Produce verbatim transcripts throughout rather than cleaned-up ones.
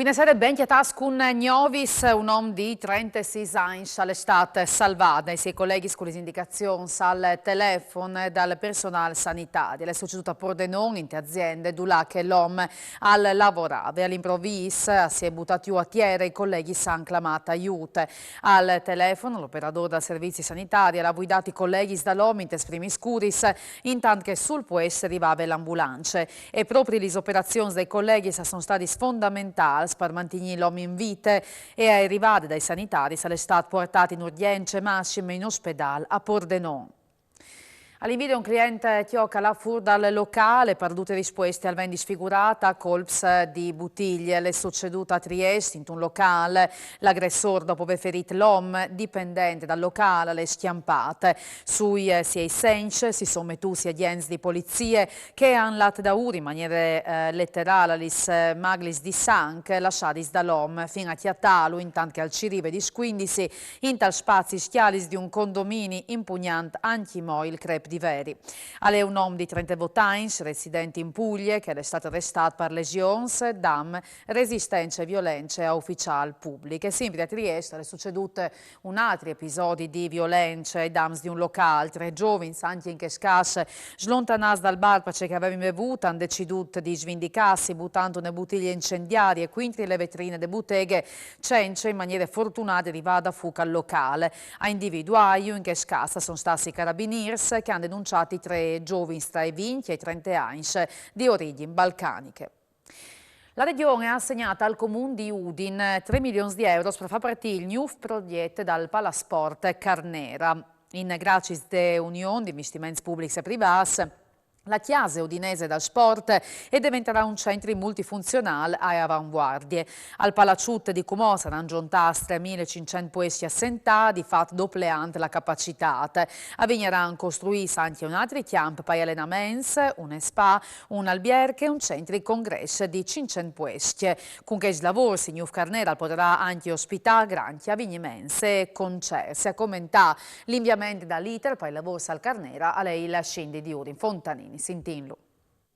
Buinasera e ben cjatâts cun Gnovis. Un om di trentesis agns al è stât salvât dai siei coleghis cu lis indicazions al telefon dal personâl sanitari. Al è sucedût a Pordenon, inte aziende dulà che l'om al lavorave. Al improvîs si è butât jù a tiere, i coleghis a àn clamât aiût. Al telefon, l'operadôr dal servizi sanitari al à vuidât i coleghis dal om intes primis curis, intant che sul puest rivave la ambulance. E propri lis operazions dai coleghis a son stadis fondamentâls par mantignî l'om in vite e ae rivade dai sanitaris al è stât puartât in urgjence massime in ospedâl a Pordenon. Al invide un client cjoc là fûr dal locâl e par dute rispueste al ven disfigurât a colps di butilie. Al è sucedût a Triest, intun locâl. L'agressôr, dopo vê ferît l'om dipendent dal locâl, al è scjampât. Sui, eh, siei segns si son metûts i agjents di polizie che a àn lât daûr in maniere, eh, leterâl a lis, eh, maglis di sanc lassadis dal om fin a cjatâlu, intant che al cirive di scuindisi intai spazis cjalis di un condomini, impugnant ancjemò il crep di veri. Al è un om di trentevot agns, resident in Puglie, che al è stât arestât par lesions dam resistence violence a uficiâl public. E simpri a Triest al è sucedût un altri episodi di violence ai dams di un locâl. Trê zovins, ancje in chest câs, slontanâts dal bar parcè che a vevin bevût, a àn decidût di svindicâsi butant une butilie incendiarie cuintri la vetrine de buteghe, cence in maniere fortunade rivâ a dâ fûc al locâl. A individuâju in chest câs a son stâts i carabinîrs che a àn denunciât i trê zovins tra i vincj e i trente agns di origjin balcaniche. La Regjon e à assegnât al Comun di Udin trê milions di euros par fâ partî il gnûf progjet dal Palasport Carnera. In graciis de union di investiments publics e privâts, la cjase udinese dal sport e deventarà un centri multifunzionâl ae avanvuardie. Al palaçut di cumò a saran zontâts trê mil e cinccent puescj a sentâ, di fat dopleant la capacitât. A vignaran costruîts ancje un altri cjamp pai alenaments, une spa, un albier e un centri congrès di cinccent puescj. Cun chescj lavôrs il gnûf Carnera al podarà ancje ospitâ grancj avigniments e concerts. A comentâ l'inviament dal ITER pai lavôrs al Carnera al è il sindit di Udin Fontanini. Sintìnlu.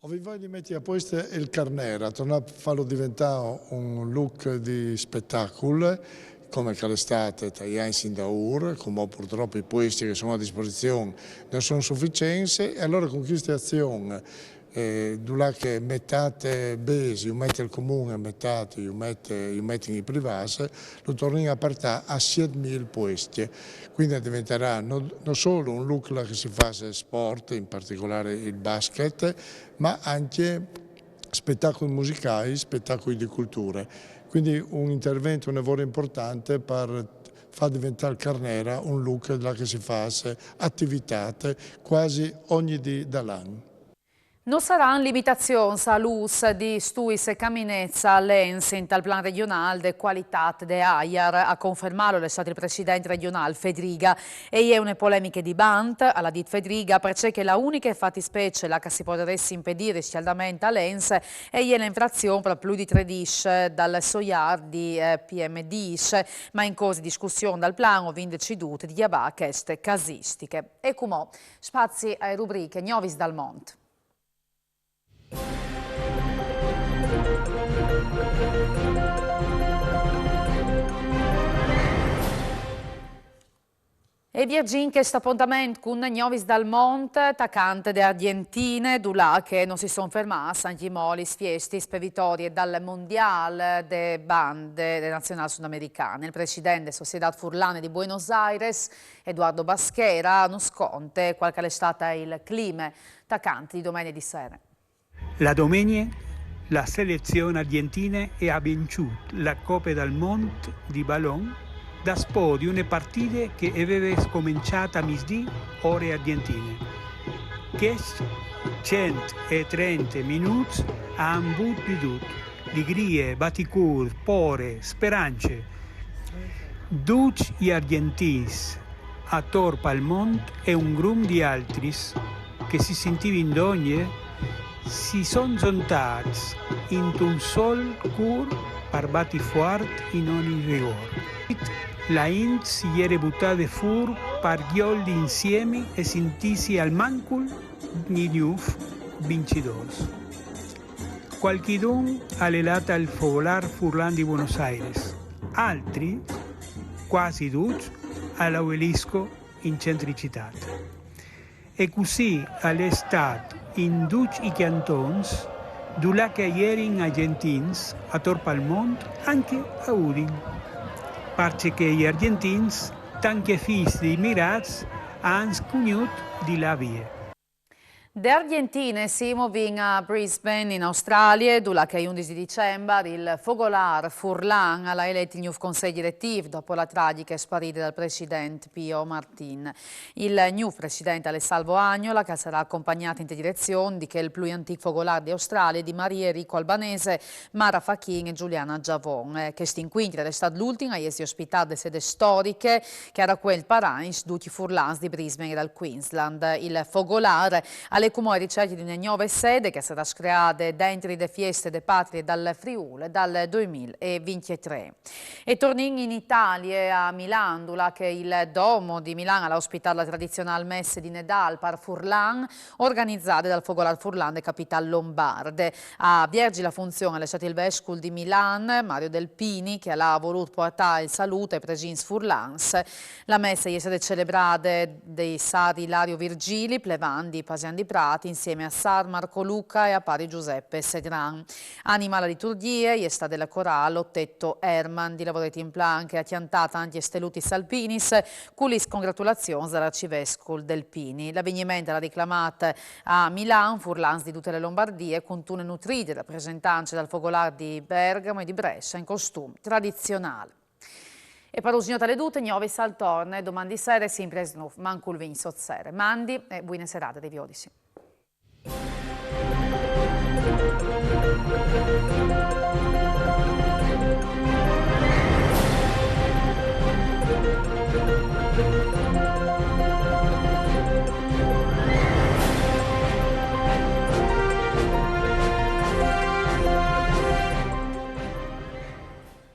O vin voie di meti a puest il Carnera, tornâ a fâlu deventâ un lûc di spetacul, come che al è stât tai agns indaûr, cumò purtrop i puescj che a son a disposizion no son suficients, e alore cun cheste azion, eh, dulà che metât, eh, bêçs ju met il Comun e metât ju met, ju metin i privâts, lu tornìn a puartâ a siet mil puescj. Cuindi al deventarà no, no sôl un lûc là che si fâs sport, in particolâr il basket, ma ancje spetacui musicâi, spetacui di culture. Cuindi un intervent, un lavôr impuartant par fâ deventâ il Carnera un lûc là che si fâs ativitât cuasi ogni dì dal an. No saran limitazions al ûs di stuis e caminets a Lens intal plan regjonâl de cualitât de aiar. A confermâlu al è stât il president regjonâl Fedriga. E je une polemiche di bant, al à dit Fedriga, parcè che la uniche fatispecie là che si podarès impedî il riscjaldament a Lens e je la infrazion par plui di trê dîs dal soiâr di, eh, P M dîs, ma in cors di discussion dal plan o vin decidût di gjavâ cheste casistiche. E cumò, spazi ae rubriche Gnovis dal Mont. E viergìn chest apontament cun Gnovis dal Mont, tacant de Argjentine, dulà che no si son fermâts ancjemò lis fiestis pe vitorie dal Mondiâl de bande de nazionâl sudamericane. Il president de Sociedât Furlane di Buenos Aires, Eduardo Baschera, nus conte cuâl che al è stât il clime tacant di domenie di sere. La domenie la selezion argjentine e à vinçût la Cope dal Mont di balon daspò di une partide che e veve scomençât a misdì, ore argjentine. Chescj cent e trente minûts a àn vût di dut: ligrie, baticûr, pôre, sperance. Ducj i argjentins ator pal mont e un grum di altris che si sintivin dongje si son zontâts intun sôl cûr par bati fuart in ogni rigôr. La int si jere butade fûr par gjoldi insiemi e sintîsi almancul di gnûf vincidôrs. Qualchidun al è lât al Fogolâr Furlan di Buenos Aires, altri, cuasi ducj, al Obelisco in centri citât. E cussì al è stât in ducj i cjantons dulà che a jerin argjentins ator pal mont, ancje a Udin. Parcè che i argjentins, tant che fîs di immigrâts, a àn scugnût di lâ vie. De Argjentine si movìn a Brisbane, in Australie, dulà che a undis di Dicembar il Fogolâr Furlan al à elet il gnûf consei diretîf dopo la tragjiche sparide dal president Pio Martin. Il gnûf president al è Salvo Agnola, che al sarà acompagnât inte direzion di chel plui antîc fogolâr di Australie di Marie Rico Albanese, Mara Fachin e Giuliana Giavon. Eh, chest incuintri al è stât l'ultin a jessi ospitât de sede storiche che a racuent par agns ducj i furlans di Brisbane e dal Queensland. Il Fogolâr al è cumò a ricercje di une gnove sede che e sarà screade dentri de fieste de Patrie dal Friûl dal doi mil e vincjetrê. E tornìn in Italie, a Milan, dulà che il Domo di Milan al à ospitât la tradizionâl messe di Nedâl par furlan, organizade dal Fogolâr Furlan de Capitâl Lombarde. A vierzi la funzion al è stât il vescul di Milan, Mario Delpini, che al à volût puartâ il salût ai presints furlans. La messe e je stade celebrade di sâr Ilario Virgili, plevan di Pasian di Prât, insiemi a sâr Marco Luca e a pari Giuseppe Segran. A animâ la liturgjie e je stade la corâl Otetto Hermann di Lavoret in Plan, che e à cjantât ancje Stelutis Alpinis cu lis congratulazions dal arcivescul Delpini. L'avigniment al à riclamât a Milan furlans di dute la Lombardie, cuntune nutride rapresentance dal Fogolâr di Bergamo e di Bresse in costum tradizionâl. E par usgnot al è dut, Gnovis al torne doman di sere, simpri aes nûf, mancul vincj sot sere. Mandi e buine serade, riviodisi.